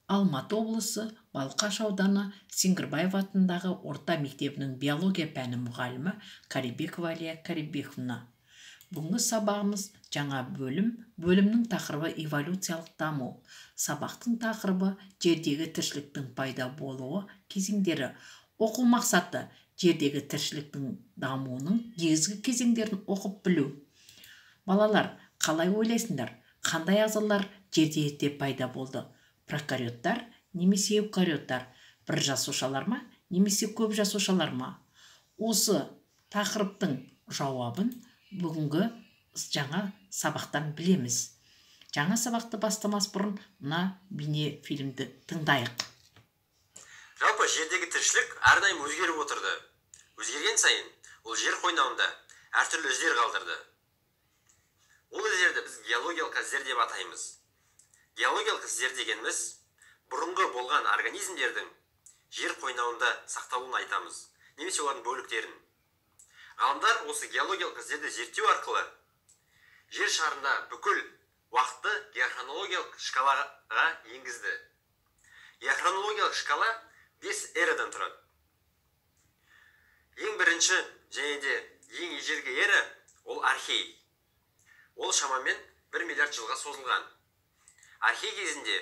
Алматы облысы Балқаш ауданы Сеңгірбаев атындағы орта мектебінің биология пәні мұғалімі Карибекова Әлия Карибековна. Бүгінгі сабағымыз жаңа бөлім, бөлімнің тақырыбы эволюциялық даму. Сабақтың тақырыбы жердегі тіршіліктің пайда болуы кезеңдері. Оқу мақсаты жердегі тіршіліктің дамуының негізгі кезеңдерін оқып білу. Балалар, қалай ойлайсыңдар? Қандай ағзалар жерде ерте пайда болды? Прокариоттар немесе эукариоттар, бір жасушалар ма немесе көп жасушалар ма? Осы тақырыптың жауабын бүгінгі жаңа сабақтан білеміз. Жаңа сабақты бастамас бұрын мына бейнефильмді тыңдайық. Жалпы жердегі тіршілік әрдайым өзгеріп отырды. Өзгерген сайын ол жер қойнауында әртүрлі іздер қалдырды. Ол іздерді біз геологиялық іздер деп атаймыз. Геологиялық іздер дегеніміз бұрынғы болған организмдердің жер қойнауында сақталуын айтамыз, немесе олардың бөліктерін. Ғалымдар осы геологиялық іздерді зерттеу арқылы жер шарында бүкіл уақытты геохронологиялық шкалаға енгізді. Геохронологиялық шкала 5 эрадан тұрады. Ең бірінші және де ең ежелгі эра ол архей. Ол шамамен 1 миллиард жылға созылған. Архей кезінде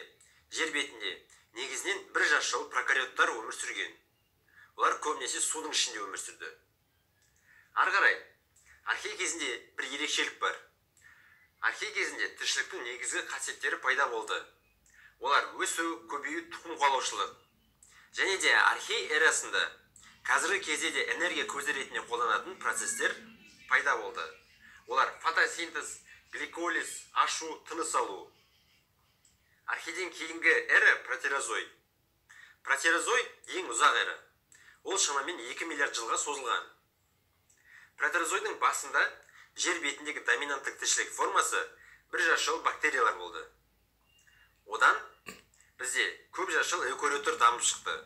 жер бетінде негізінен бір жасушалы прокариоттар өмір сүрген. Олар көбінесе судың ішінде өмір сүрді. Ары қарай, архей кезінде бір ерекшелік бар. Архей кезінде тіршіліктің негізгі қасиеттері пайда болды. Олар өсу, көбею, тұқым қуалаушылық. Және де архей эрасында қазіргі кезде де энергия көзі ретінде қолданатын процестер пайда болды. Олар фотосинтез, гликолиз, ашу, тыныс алу. Архейден кейінгі эра протерозой. Протерозой ең ұзақ эра. Ол шамамен 2 миллиард жылға созылған. Протерозойдың басында жер бетіндегі доминанттық тіршілік формасы бір жасушалы бактериялар болды. Одан бізде көп жасушалы эукариоттар дамып шықты.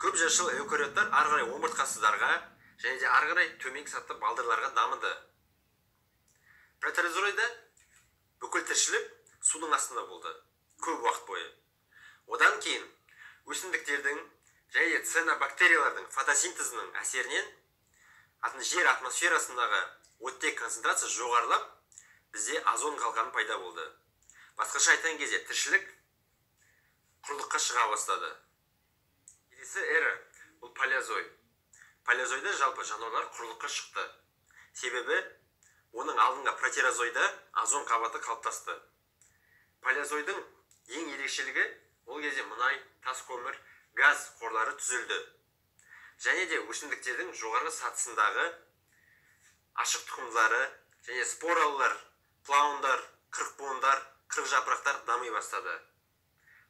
Көп жасушалы эукариоттар ары қарай омыртқасыздарға және де ары қарай төменгі сатты балдырларға дамыды. Протерозойда бүкіл тіршілік судың астында болды көп уақыт бойы. Одан кейін өсімдіктердің және де цианобактериялардың фотосинтезінің әсерінен жер атмосферасындағы оттек концентрация жоғарылап, бізде озон қалқаны пайда болды. Басқаша айтқан кезде тіршілік құрлыққа шыға бастады. Келесі эра бұл палеозой. Палеозойда жалпы жануарлар құрлыққа шықты. Себебі оның алдыңғы протерозойда озон қабаты қалыптасты. Палеозойдың ең ерекшелігі ол кезде мұнай, тас көмір, газ қорлары түзілді. Және де өсімдіктердің жоғарғы сатысындағы ашық тұқымдылары және споралылар, плаундар, қырықбуындар, қырықжапырақтар дами бастады.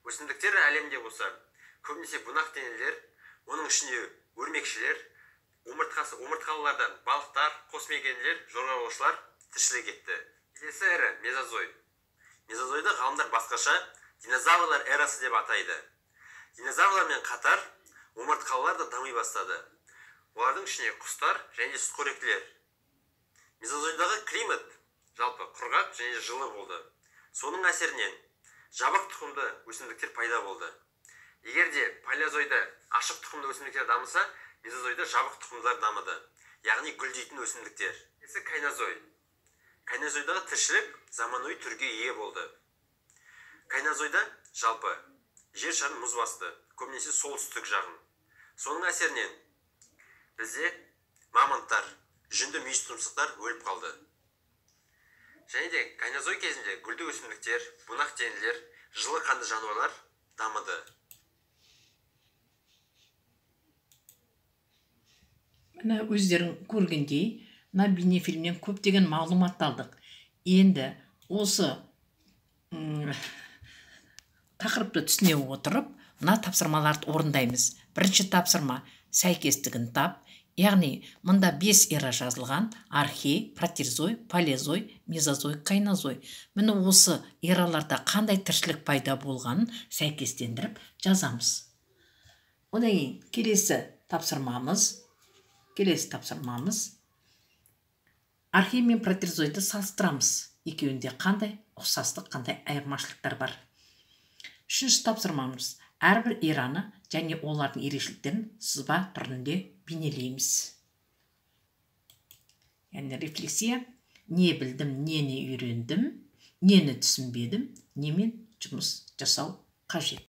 Өсімдіктер әлемде болса, көбінесе бунақ денелер, оның ішінде өрмекшілер, омыртқалылардан балықтар, қосмекенділер, жорғалаушылар тіршілік етті. Келесі эра мезозой. Мезозойды ғалымдар басқаша динозаврлар эрасы деп атайды. Динозаврлармен қатар омыртқалылар да дами бастады. Олардың ішіне құстар және сүтқоректілер. Мезозойдағы климат жалпы құрғақ және жылы болды. Соның әсерінен жабық тұқымды өсімдіктер пайда болды. Егер де палеозойда ашық тұқымды өсімдіктер дамыса, мезозойда жабық тұқымдылар дамыды, яғни гүлдейтін өсімдіктер. Келесі кайнозой. Кайнозойдағы тіршілік заманауи түрге ие болды. Кайнозойда жалпы жер шарын мұз басты, көбінесе солтүстік жағын. Соның әсерінен бізде мамонттар, жүнді мүйіз тұмсықтар өліп қалды. Және де кайнозой кезінде гүлді өсімдіктер, бунақ денелер, жылы қанды жануарлар дамыды. Міне өздерің көргендей, мына бейнефильмнен көптеген мағлұмат алдық. Енді осы тақырыпты түсіне отырып, мына тапсырмаларды орындаймыз. Бірінші тапсырма сәйкестігін тап, яғни мында 5 эра жазылған: архей, протерозой, палеозой, мезозой, кайнозой. Міне осы эраларда қандай тіршілік пайда болғанын сәйкестендіріп жазамыз. Одан кейін келесі тапсырмамыз архей мен протерозойды салыстырамыз. Екеуінде қандай ұқсастық, қандай айырмашылықтар бар. Үшінші тапсырмамыз: әрбір эраны және олардың ерекшеліктерін сызба түрінде бейнелейміз. Яғни рефлексия: не білдім, нені үйрендім, нені түсінбедім, немен жұмыс жасау қажет?